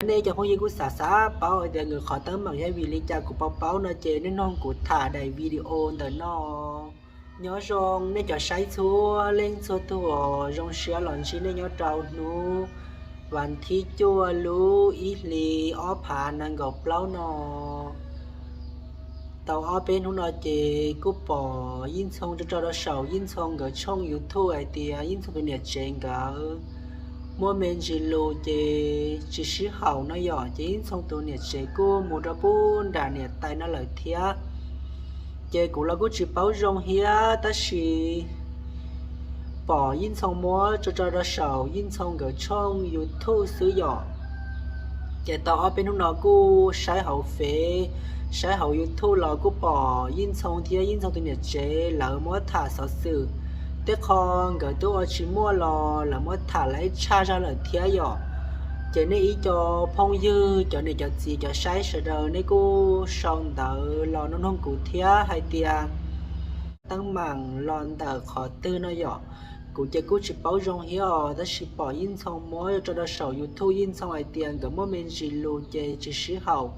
Nej cov phooj ywg kuj xav xav paub hais tias nkawd qhov teeb meem yog vim li cas kuv paub paub no ces nej noog kuv tham daim video ntawm no. Nyob zoo nej cov saib txhua leej txhua tug os, zoo siab los ntsib nej nyob rau hnub vas thib cuaj lub ib hlis ob phav nees nkaum plaub no. Tau ob peb hnub no ces kuj pom Yij Ntxhoo tso tso rau saum Yij Ntxhoo nkawd tshooj YouTube hais tias Yij Ntxhoo tus niam tsev nkawd muaj me ntsis lus ces tsis sib haum no yom, ces Yij Ntxhoo tus niam tsev kuj mus rau pub nram niam tais no lawm thiab. Ces kuv los kuj tsis paub zoo thiab tab sis pom Yij Ntxhoo muab tso tso rau saum Yij Ntxhoo nkawd tshooj YouTube xwb yom. Ces tau ob peb hnub no kuj saib hauv Fev, saib hauv YouTube los kuj pom Yij Ntxhoo thiab Yij Ntxhoo tus niam tsev lawv muab tham xov xwm, tej qho nkawd twb ua tsis muaj los lawv muab tham lawv tshaj zog lawm thiab yom. Ces nej ib co phooj ywg, cov niam cov txiv, cov saib sawv daws nej kuj sau ntawv los noog noog kuv thiab hais tias teeb meem los ntawm qhov twg no yom. Kuv ces kuj tsis paub zoo thiab os, tab sis pom Yij Ntxhoo muab tso rau saum YouTube, Yij Ntxhoo hais tias nkawd muaj me ntsis lus ces tsis sib haum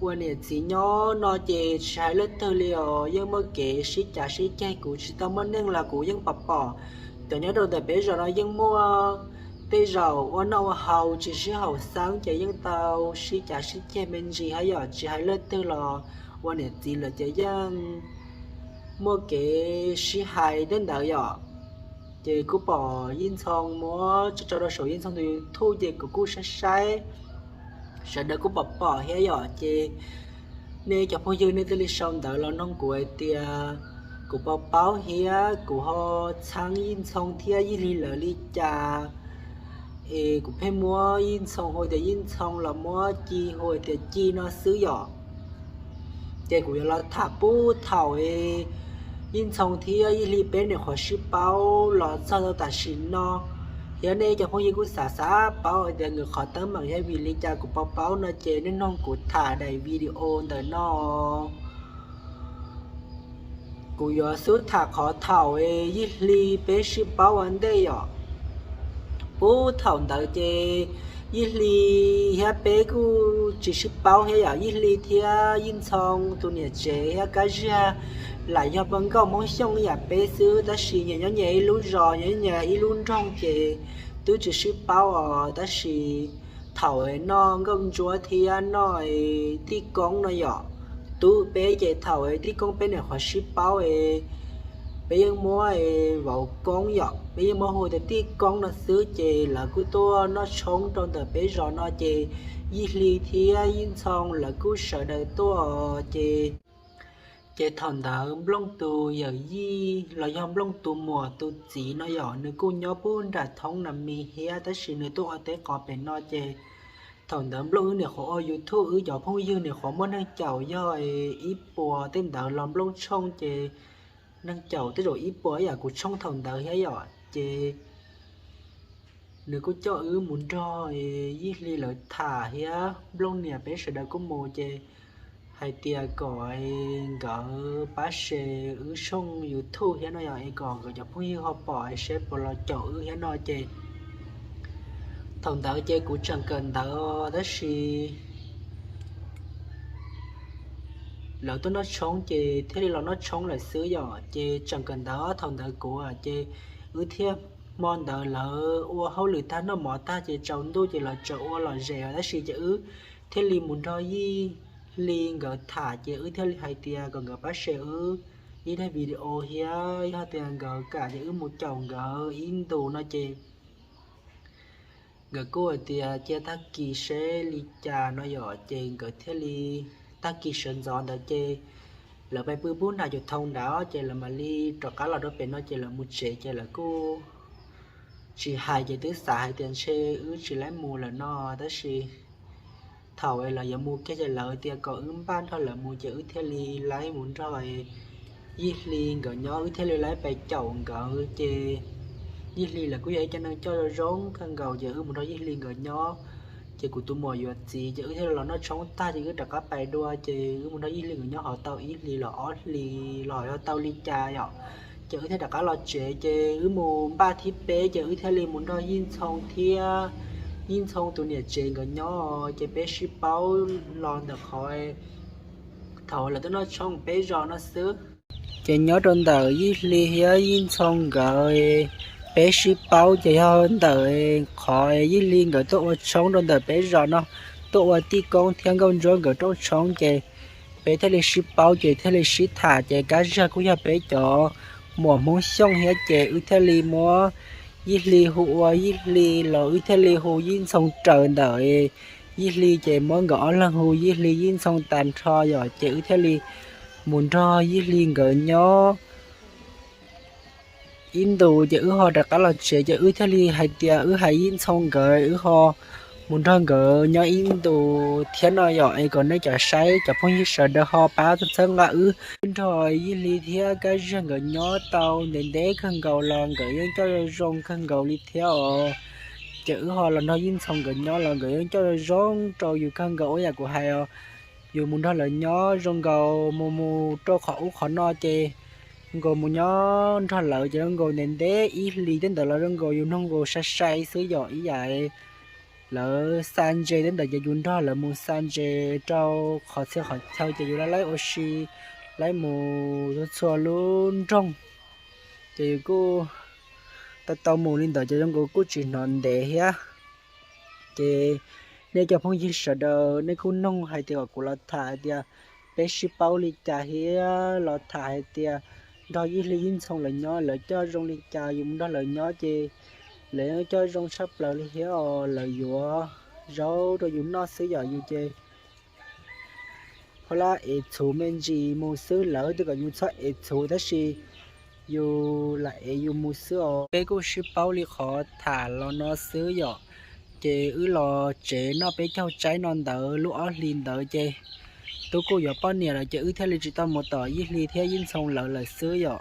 ua niam txiv nyob no ces tsis hais leej twg li os, yeej muaj kev sib cav sib ceg. Kuv tsis tau muaj neej los kuv yeej pom pom, cov nyob rau ntawm peb zos no yeej muaj, tej zaum ua noj ua haus tsis sib haum xeeb ces yeej tau sib cav sib ceg me ntsis thiab yom, tsis hais leej twg los ua niam txiv lawm ces yeej muaj kev sib hais tej ntawd yom. Ces kuj pom Yij Ntxhoo muab tso tso rau saum Yij Ntxhoo tus YouTube ces kuv kuj saib saib, sawv daws kuj pom pom thiab yom. Ces nej cov phooj ywg nej thiaj li sau ntawv los noog kuv hais tias kuv paub paub thiab kuv ho txheeb Yij Ntxhoo thiab Yij Hli lawv li cas, es kuv pheej muab Yij Ntxhoo hu tias Yij Ntxhoo los muab Ci hu tias Ci no xwb yom. Ces kuv yuav los tham pub thaum Yij Ntxhoo thiab Yij Hli peb nyuam qhuav sib paub los txog rau tam sim no, thiab nej cov phooj ywg kuj xav xav paub hais tias nkawd qhov teeb meem yog vim li cas kuv paub paub no ces nej noog kuv tham daim video ntawm no. Kuv yuav xub tham qhov thaum Yij Hli peb sib paub ua ntej yom. Pub thaum ntawd ces Yij Hli thiab peb kuj tsis sib paub thiab yom. Yij Hli thiab Yij Ntxhoo tus niam tsev thiab Kab Ziag lam yog poj nkauj Hmoob Xyooj ib yam peb xwb, tab sis nyias nyob nyias ib lub zos, nyias nyob nyias ib lub nroog ces twb tsis sib paub os. Tab sis thaum noj nkauj ntsuab thiab noj tij koob no yom, tub peb ces thaum tij koob peb nyuam qhuav sib paub, peb yeej muab vauv koob yom, peb yeej muab hu tias tij koob no xwb ces lawv kuj tuaj noj tshoob rau ntawm peb zos no ces Yij Hli thiab Yij Ntxhoo lawv kuj sawv daws tuaj ces, ces thaum ntawd Nplooj tus yawm yij los yog Nplooj tus muam tus txiv no yom, nws kuj nyob pub nram thoob na mis thiab tab sis nws tuaj ua teb qos pem no ces thaum ntawd Nplooj wb nyuam qhuav ua YouTube, wb cov phooj ywg nyuam qhuav muaj neeg caum yog ib puas tej ntawd los Nplooj tshooj ces neeg caum tej zaum ib puas ib yam kuv tshooj thaum ntawd thiab yom. Ces nws kuj coj wb mus nrog Yij Hli lawv tham thiab Nplooj niam peb sawv daws kuj mus ces hais tias kom nkawd pab share wb tshooj YouTube thiab no yom, es kom nkawd cov phooj ywg ho pom seb puas los caum wb thiab no ces thaum ntawd ces kuv tseem kawm ntawv tab sis lawv tuaj noj tshoob ces thiaj li los noj tshoob lawm xwb yom. Ces tseem kawm ntawv thaum ntawd kuv ces wb thiaj, hmo ntawd lawv ua hauj lwm tag noj mov tag ces tsaus ntuj ces lawv tseem ua lom zem tab sis ces wb thiaj li mus nrog Yij Hli nkawd tham ces wb thiaj li hais tias kom nkawd pab share wb ib daim video thiab yog tias nkawd kam ces wb mus caum nkawd ib ntus no ces nkawd kuj hais tias cia tag kis seb li cas no yom, ces nkawd thiaj li, tag kis sawv ntxov ntawd ces lawv pais pw pub nram cov thoob nrad ces lawv mam li rov qab los rau pem no ces lawv mus tsev ces lawv kuj tsis hais ces twb xav hais tias ntshe wb tsis laib mus lawm no tab sis thaum lawv yuav mus kiag ces lawv tias kom wb npaj nrog lawv mus ces wb thiaj li laib mus nrog Yij Hli nkawd nyob, wb thiaj li laib pais caum nkawd ces Yij Hli lawv kuj yog ib co neeg coj zoo zoo kawg nkaus ces wb mus nrog Yij Hli nkawd nyob. Ces kuv tus muam yuav txiv ces wb thiaj li los noj tshoob tag ces wb rov qab pais dua ces wb mus nrog Yij Hli nkawd nyob ho tau ib hlis los ob hlis los ho tau li cas yom, ces wb thiaj rov qab los tsev ces wb mus npaj thib peb ces wb thiaj li mus nrog Yij Ntxhoo thiab Yij Ntxhoo tus niam tsev nkawd nyob, ces peb sib paub los ntawm qhov thaum lawv tuaj noj tshoob peb zos no xwb. Ces nyob rau ntawm Yij Hli thiab Yij Ntxhoo nkawd, peb sib paub ces yog ntawm qhov Yij Hli nkawd tuaj ua tshoob rau ntawm peb zos no, tuaj ua tij koob thiab Nkauj Ntsuab nkawd rooj tshoob, ces peb thiaj li sib paub ces thiaj li sib tham, ces Kab Zag kuj yog peb cov muam Hmoob Xyooj thiab, ces wb thiaj li muab Yij Hli hu ua Yij Hli los wb thiaj li hu Yij Ntxhoo raws ntawm Yij Hli, ces muab nkawd ob leeg hu Yij Hli Yij Ntxhoo tag nrho yom, ces wb thiaj li mus nrog Yij Hli nkawd nyob ib ntus, ces wb ho rov qab los tsev, ces wb thiaj li hais tias wb hais Yij Ntxhoo nkawd wb ho mus nrog nkawd nyob ib ntus thiab no yom. Es kom nej cov saib cov phooj ywg sawv daws ho pab txhawb nqa wb, wb nrog Yij Hli thiab Kab Zag nkawd nyob tau ntev ntev kawg nkaus los nkawd yeej coj zoo kawg nkaus li thiab os. Ces wb ho los nrog Yij Ntxhoo nkawd nyob los nkawd yeej coj zoo rau yus kawg nkaus ua yam kuv hais os. Yus mus nrog lawv nyob zoo nkaus mus mus rau qhov ub qhov no ces nkaus mus nyob nrog lawv ces zoo nkaus ntev ntev ib hlis tej ntawd los zoo nkaus yus mloog nkaus sai sai xwb yom, ib yam lawv xa ntses tej ntawd ces yus nrog lawv mus xa ntses rau qhov txhia qhov chaw ces yus laib laib ua si, laib mus txhua txhua lub nroog, ces yus kuj tau tau mus li ntawd ces zoo nkaus kuj tsis hnov ntev thiab. Ces nej cov phooj ywg sawv daws nej kuj noog hais tias kom kuv los tham hais tias peb sib paub li cas thiab los tham hais tias nrog Yij Hli Yij Ntxhoo lawv nyob lawv coj zoo li cas, yus mus nrog lawv nyob ces lawv yeej coj zoo tshaj plaws li thiab os. Lawv yuav zaub rau yus noj xwb yom, yus ces phob lab ev txhuv me ntsis mus xwb, lawv twb kom yus txhob ev txhuv tab sis yus lam ev yus mus xwb os. Peb kuj sib paub li qhov tham los no xwb yom. Ces wb los tsev noj peb caug tsaib no ntawd lub ob hlis ntawd ces Tub kuj yuav poj niam lawm ces wb thiaj li tsis tau mus tom Yij Hli thiab Yij Ntxhoo lawv lawm xwb yom.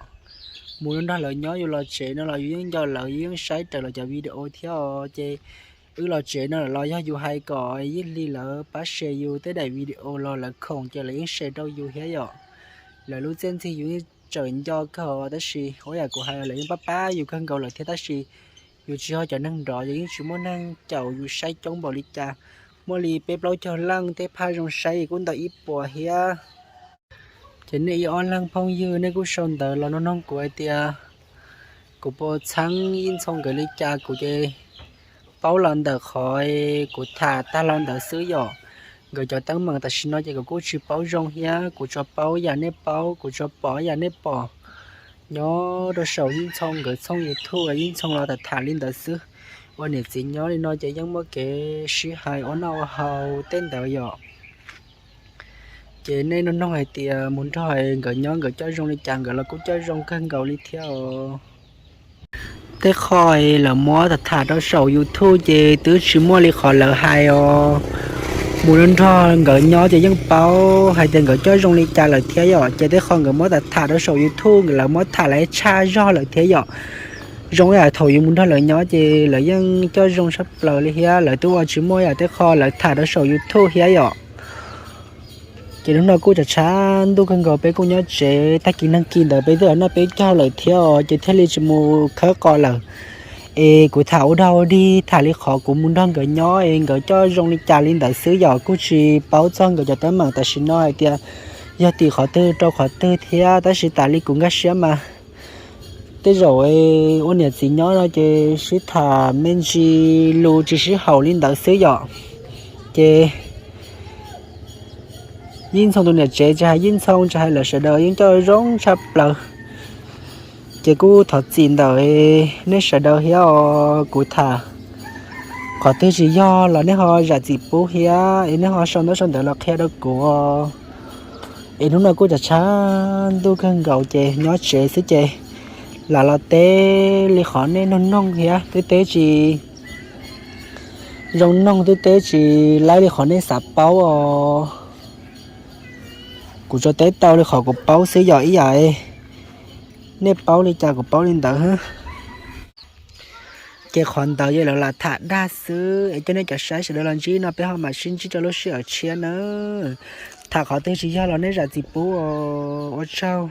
Mus nrog lawv nyob yus los tsev no los yus yeej nco lawv, yus yeej saib raws lawv cov video thiab os. Ces wb los tsev no los yog yus hais kom Yij Hli lawv pab share yus tej daim video los lawv khoom ces lawv yeej share rau yus thiab yom. Lawv lub txiaj ntxig yus yeej tseem nco kawg tab sis ua yam kuv hais lawv yeej pab pab yus kawg nkaus lawm thiab tab sis yus tsis yog cov neeg nrov ces yeej tsis muaj neeg caum yus saib coob npaum li cas. Muaj li peb plaub caug leej, tej phaj zoo saib kuj ntau ib puas thiab. Ces nej ib ob leeg phooj ywg nej kuj sau ntawv los nug noog kuv hais tias kuv puas txheeb Yij Ntxhoo nkawd li cas, kuv ces paub los ntawm qhov kuv tham tag los ntawd xwb yom. Nkawd cov teeb meem tam sim no ces kuv kuj tsis paub zoo thiab, kuv tsuas paub yam nej paub, kuv tsuas pom yam nej pom. Nyob rau saum Yij Ntxhoo nkawd txhooj YouTube los Yij Ntxhoo los tham tham li ntawd xwb. Ua niam txiv nyob li no ces yeej muaj kev sib hais ua noj ua haus tej ntawd yom. Ces nej nug noog hais tias mus nrog nkawd nyob nkawd coj zoo li cas, nkawd los kuj coj zoo kawg nkaus li thiab os. Tej qho lawv muab tham tham rau saum YouTube ces twb tsis muaj li qhov lawv hais os. Mus nrog nkawd nyob ces yeej paub hais tias nkawd coj zoo li cas lawm thiab yom. Ces tej qho nkawd muab tham tham rau saum YouTube lawv muab tham lawv tshaj zog lawm thiab yom. Zoo ib yam thaum yus mus nrog lawv nyob ces lawv yeej coj zoo tshaj plaws li thiab, lawv twb ua tsis muaj yam tej qho lawv tham rau saum YouTube thiab yom. Ces hnub no kuj tshav tshav ntuj kawg nkaus, peb kuj nyob tsev, tag kis neeg kis ntawd peb twb los noj peb caug lawm thiab os, ces thiaj li tsis mus khawb qos lawm. Es kuv tham ua dog ua dig tham li qhov kuv mus nrog nkawd nyob es nkawd coj zoo li cas li ntawd xwb yom, kuj tsis paub txog nkawd cov teeb meem tam sim no hais tias yog tim qhov twg rau qhov twg thiab, tab sis tas li kuv nkag siab mas tej zaum ua niam txiv nyob no ces sib tham me ntsis lus tsis sib haum li ntawd xwb yom. Ces Yij Ntxhoo tus niam tsev tsis hais Yij Ntxhoo tsis hais lawv sawv daws yeej coj zoo tshaj plaws. Ces kuj thov txim ntawm nej sawv daws thiab os, kuv tham qhov twg tsis yog los nej ho zam txim pub thiab es nej ho sau ntaub sau ntawv los qhia rau kuv. Es hnub no kuj tshav tshav ntuj kawg nkaus ces nyob tsev xwb ces lam los teb li qhov nej nug noog thiab, twb teb tsis zoo noog, twb teb tsis laib li qhov nej xav paub os. Kuv tsuas teb tau li qhov kuv paub xwb yom, ib yam nej paub li cas kuv paub li ntawd. Ces qhov ntawd yog lawv lam tham dag xwb es coj nej cov saib sawv daws los ntsib no, peb ho mam sib ntsib rau lub sij hawm tshiab nawb. Tham qhov twg tsis yog los nej zam txim pub, ua tsaug.